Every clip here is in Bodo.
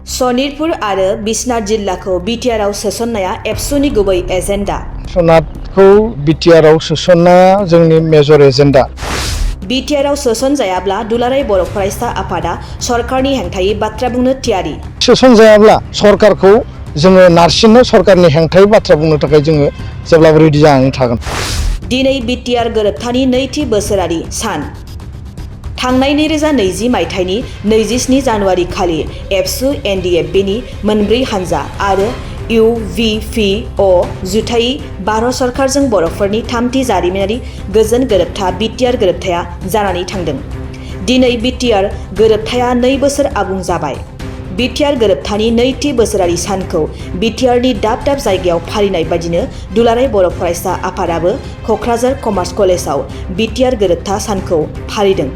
सनितपुर आरो बिश्नाथ जिल्लाखौ बिटिआरआव सोसननाया एबसुनि गुबै एजेन्डा। सनितपुरखौ बिटिआरआव सोसननाया जोंनि मेजर एजेन्डा। बिटिआरआव सोसनजायाब्ला दुलाराय बर' फरायसा आफादा सरकारनि हेंथायै बाथ्रा बुंनो थियारि। सोसनजायाब्ला सरकारखौ जोङो नारसिननो सरकारनि हेंथायै बाथ्रा बुंनो थाखाय जोङो जेब्लाबो रेडि जानानै थागोन। दिनै बिटिआर गोरोबथानि नैथि बोसोरारि सान। थांनाय 2020 मायथाइनि 27 जानुवारि खालि एबसु एनडिएफबिनि मोनब्रै हानजा आरो इउभिपिअ जुथाइ भारत सरकारजों बर'फोरनि थामथि जारिमिनारि गोजोन गोरोबथा बिटिआर गोरोबथाया जानानै थांदों। दिनै बिटिआर गोरोबथाया 2 बोसोर आबुं जाबाय। बिटिआर गोरोबथानि नैथि बोसोरारि सानखौ बिटिआरनि दाब दाब जायगायाव फालिनाय बायदिनो दुलाराय बर' फरायसा आफादाबो क'क्राझार कमार्स कलेजाव बिटिआर गोरोबथा सानखौ फालिदों।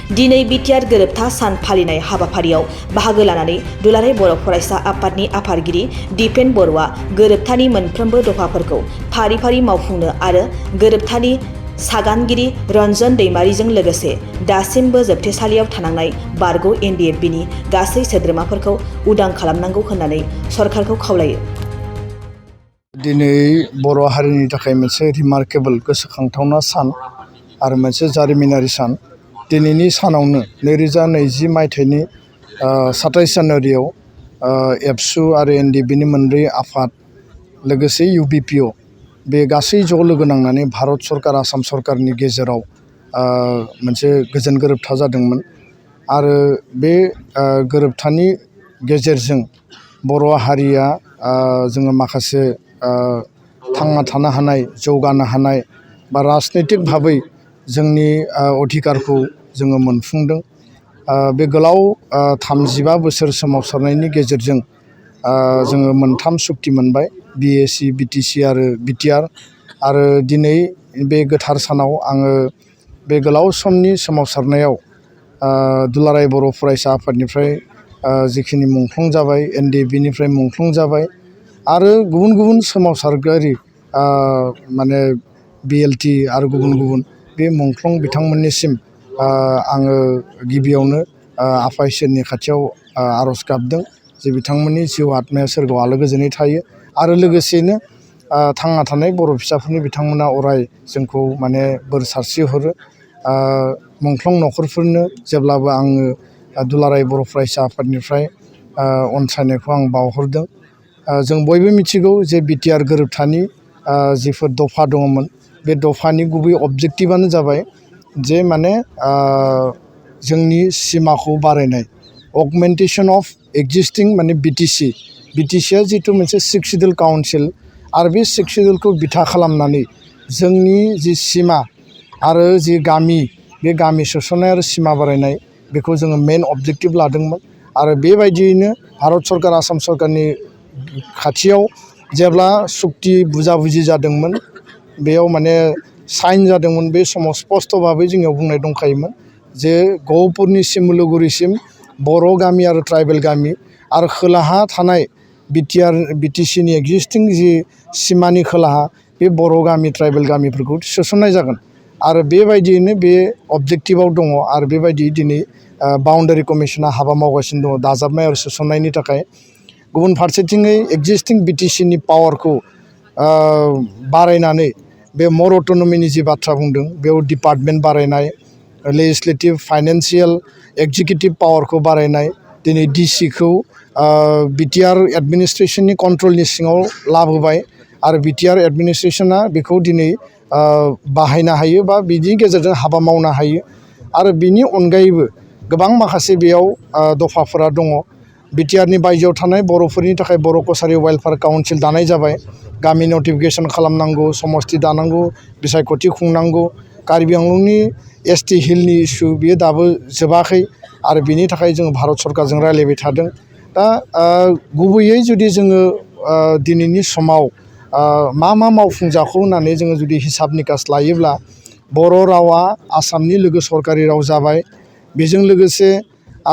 दिनै बिटिआर गोरोबथा सान फालिनाय हाबाफारियाव बाहागो लानानै दुलाराय बर' फरायसा आफादनि आफादगिरि दिपेन बर'आ गोरोबथानि मोनफ्रोमबो दफाफोरखौ फारि फारि मावफुंनो आरो गोरोबथानि सागानगिरि रन्जन दैमारिजों लोगोसे दासिमबो जोबथेसालियाव थानांनाय बारग' एनडिएफबिनि गासै सोद्रोमाफोरखौ उदां खालामनांगौ होननानै सरकारखौ खावलायो। दिनै बर' हारिनि थाखाय मोनसे रिमार्केबल गोसोखांथावना सान आरो मोनसे जारिमिनारि सान। दिनैनि सानावनो 2020 मायथाइनि 27 जानुवारियाव एबसु आरो एनडिएफबिनि मोनब्रै आफाद लोगोसे इउभिपिअ बे गासै ज' लोगो नांनानै भारत सरकार आसाम सरकारनि गेजेराव मोनसे गोजोन गोरोबथा जादोंमोन आरो बे गोरोबथानि गेजेरजों बर' हारिया जोङो माखासे थांना थानो हानाय जौगानो हानाय बा राजनैतिक भाबै जोंनि अधिकारखौ जोङो मोनफुंदों। बे गोलाव 35 बोसोर सोमावसारनायनि गेजेरजों जोङो मोनथाम सुक्ति मोनबाय, बिएसि बिटिसि आरो बिटिआर। आरो दिनै बे गोथार सानाव आङो बे गोलाव समनि सोमावसारनायाव दुलाराय बर' फरायसा आफादनिफ्राय जिखिनि मुंख्लं जाबाय, एनडिएफबिनिफ्राय मुंख्लं जाबाय आरो गुबुन गुबुन सोमावसारगिरि माने बिएलटि आरो गुबुन गुबुन बे मुंख्लं बिथांमोननिसिम आङो गिबियावनो आफा इसोरनि खाथियाव आर'ज गाबदों जे बिथांमोननि जिउ आत्माया सोरगोआव आलो गोजोनै थायो आरो लोगोसेयैनो थांना थानाय बर' फिसाफोरनि बिथांमोना अराय जोंखौ माने बोर सारस्रिहरो। मुंख्लं न'खरफोरनो जेब्लाबो आङो दुलाराय बर' फरायसा आफादनिफ्राय अनसायनायखौ आं बावहरदों। जों बयबो मिथिगौ जे बिटिआर गोरोबथानि जिफोर दफा दङमोन बे दफानि गुबै अबजेक्टिभआनो जाबाय जे माने जोंनि सिमाखौ बारायनाय, अगमेन्टेसन अफ एक्जिस्टिं माने बिटिसिआ जिथु मोनसे 6 सिडिउल काउन्सिल आरो बे 6 सिडिउलखौ बिथा खालामनानै जोंनि जि सिमा आरो जि गामि, बे गामि सोसननाय आरो सिमा बारायनाय बेखौ जोङो मेन अबजेक्टिभ लादोंमोन। आरो बेबायदियैनो भारत सरकार आसाम सरकारनि खाथियाव जेब्ला सुक्ति बुजाबुजि जादोंमोन, बेयाव माने साइन जादोंमोन, बे समाव स्पष्ट भाबै जोंनियाव बुंनाय दंखायोमोन जे गहपुरनि सिमुलुगुरिसिम बर' गामि आरो ट्राइबेल गामि आरो खोलाहा थानाय बिटिसिनि एक्जिस्टिं जि सिमानि खोलाहा बे बर' गामि ट्राइबेल गामिफोरखौ सोसननाय जागोन आरो बेबायदियैनो बे अबजेक्टिभआव दङ। आरो बेबायदि दिनै बाउन्डारि कमिसना हाबा मावगासिनो दङ दाजाबनाय आरो सोसननायनि थाखाय। गुबुन फारसेथिङै एक्जिस्टिं बिटिसिनि पावारखौ बारायनानै बे मर अट'नमिनि जि बाथ्रा बुंदों बेयाव डिपार्टमेन्ट बारायनाय, लेजिस्लेटिभ, फाइनेन्सियेल, एक्जिकिउटिभ पावारखौ बारायनाय, दिनै डिसिखौ बिटिआर एडमिनिस्ट्रेसननि कन्ट्रलनि सिङाव लाबोबाय आरो बिटिआर एडमिनिस्ट्रेसना बेखौ दिनै बाहायनो हायो बा बिनि गेजेरजों हाबा मावनो हायो। आरो बिनि अनगायैबो गोबां माखासे बेयाव दफाफोरा दङ। बिटिआरनि बायजोआव थानाय बर'फोरनि थाखाय बर' कसारि वेलफेयार काउन्सिल दानाय जाबाय। गामि नटिफिकेसन खालामनांगौ, समस्ति दानांगौ, बिसायख'थि खुंनांगौ। कार्बि आंलंनि एसटि हिलनि इस्यु बियो दाबो जोबाखै आरो बिनि थाखाय जोङो भारत सरकारजों रायलायबाय थादों। दा गुबैयै जुदि जोङो दिनैनि समाव मा मावफुंजाखौ होननानै जोङो जुदि हिसाब निकास लायोब्ला बर' रावा आसामनि लोगो सरकारि राव जाबाय। बेजों लोगोसे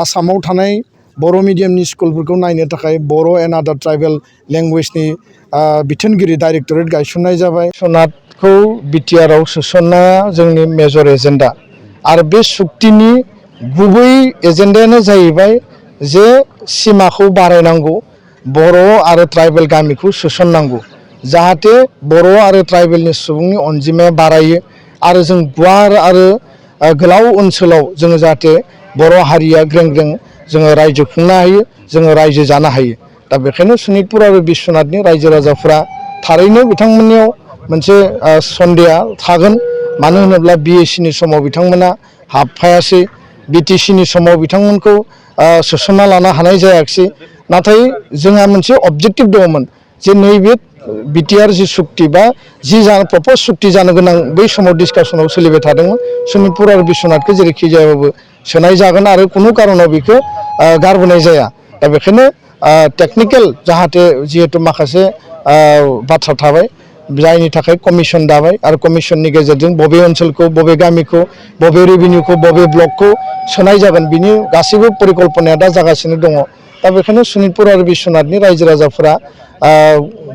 आसामाव थानाय बर' मिडियामनि स्कुलफोरखौ नायनो थाखाय बर' एन्ड आदार ट्राइबेल लेंगुवेजनि बिथोनगिरि डाइरेक्टरेट गायसननाय जाबाय। सनितपुरखौ बिटिआरआव सोसननाया जोंनि मेजर एजेन्डा आरो बे सुक्तिनि गुबै एजेन्डायानो जाहैबाय जे सिमाखौ बारायनांगौ, बर' आरो ट्राइबेल गामिखौ सोसननांगौ, जाहाथे बर' आरो ट्राइबेलनि सुबुंनि अनजिमाया बारायो आरो जों गुवार आरो गोलाव ओनसोलाव जोङो जाहाथे बर' हारिया ग्रें ग्रें जोङो रायजो खुंनो हायो, जोङो रायजो जानो हायो। दा बेखायनो सनितपुर आरो बिश्वनाथनि रायजो राजाफ्रा थारैनो बिथांमोननियाव मोनसे सन्देहा थागोन। मानो होनोब्ला BACनि समाव बिथांमोना हाबफायासै, BTCनि समाव बिथांमोनखौ सोसनना लानो हानाय जायाखिसै। नाथाय जोंहा मोनसे अबजेक्टिभ दङमोन जे नैबे BTR जि सुक्ति बा जि प्रपज सुक्ति जानो गोनां बै समाव डिसकासनाव सोलिबाय थादोंमोन, सनितपुर आरो बिश्वनाथखौ जेरैखि जायाबाबो सोनाय जागोन आरो खुनु कारनाव बेखौ गारबोनाय जाया। दा बेखायनो टेकनिकेल जाहाथे जिहेतु माखासे बाथ्रा थाबाय, जायनि थाखाय कमिसन दाबाय आरो कमिसननि गेजेरजों बबे ओनसोलखौ, बबे गामिखौ, बबे रेभिनिउखौ, बबे ब्लकखौ सोनाय जागोन बिनि गासैबो परिकल्पनाया दा जागासिनो दङ। दा बेखायनो सनितपुर आरो बिश्वनाथनि रायजो राजाफोरा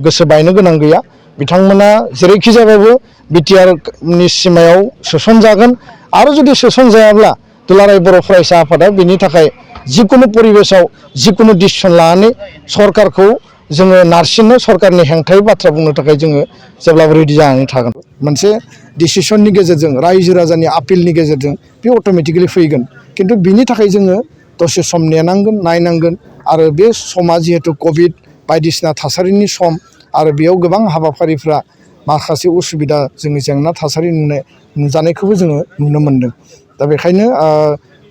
गोसो बायनो गोनां गैया। बिथांमोना जेरैखि जाबाबो BTRनि सिमायाव सोसनजागोन आरो जुदि सोसनजायाब्ला दुलाराय बर' फरायसा आफादा बेनि थाखाय जिकुनु परिबेसाव जिकुनु डिसिसन लानानै सरकारखौ जोङो नारसिननो, सरकारनि हेंथायै बाथ्रा बुंनो थाखाय जोङो जेब्लाबो रेडि जानानै थागोन। मोनसे डिसिसननि गेजेरजों, रायजो राजानि आपिलनि गेजेरजों बे अट'मेटिकेलि फैगोन। खिन्थु बिनि थाखाय जोङो दसे सम नेनांगोन, नायनांगोन। आरो बे समा जिहेतु कभिड बायदिसिना थासारिनि सम आरो बेयाव गोबां हाबाफारिफ्रा माखासे उसुबिदा, जोंनि जेंना थासारि नुजानायखौबो जोङो नुनो मोन्दों। दा बेखायनो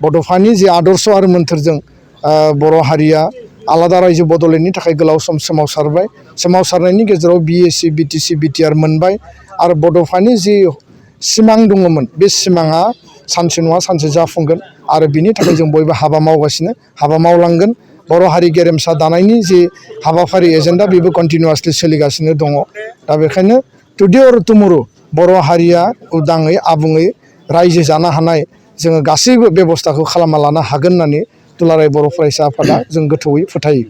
बड'फानि जे आदर्श आरो मोन्थोरजों बर' हारिया आलादा रायजो बद'लायनायनि थाखाय गोलाव सम सोमावसारबाय। सोमावसारनायनि गेजेराव BAC, BTC, BTR मोनबाय आरो बड'फानि जि सिमां दङमोन बे सिमाङा सानसे नङा सानसे जाफुंगोन आरो बिनि थाखाय जों बयबो हाबा मावगासिनो, हाबा मावलांगोन। बर' हारि गेरेमसा दानायनि जि हाबाफारि एजेन्डा बेबो कन्टिनिउवासलि सोलिगासिनो दङ। दा बेखायनो टुडे अर टुमर' बर' हारिया उदाङै आबुङै रायजो जानो हानाय जोङो गासैबो बेब'स्थाखौ खालामना लानो हागोन होननानै दुलाराय बर' फरायसा आफादा जों गोथौयै फोथायो।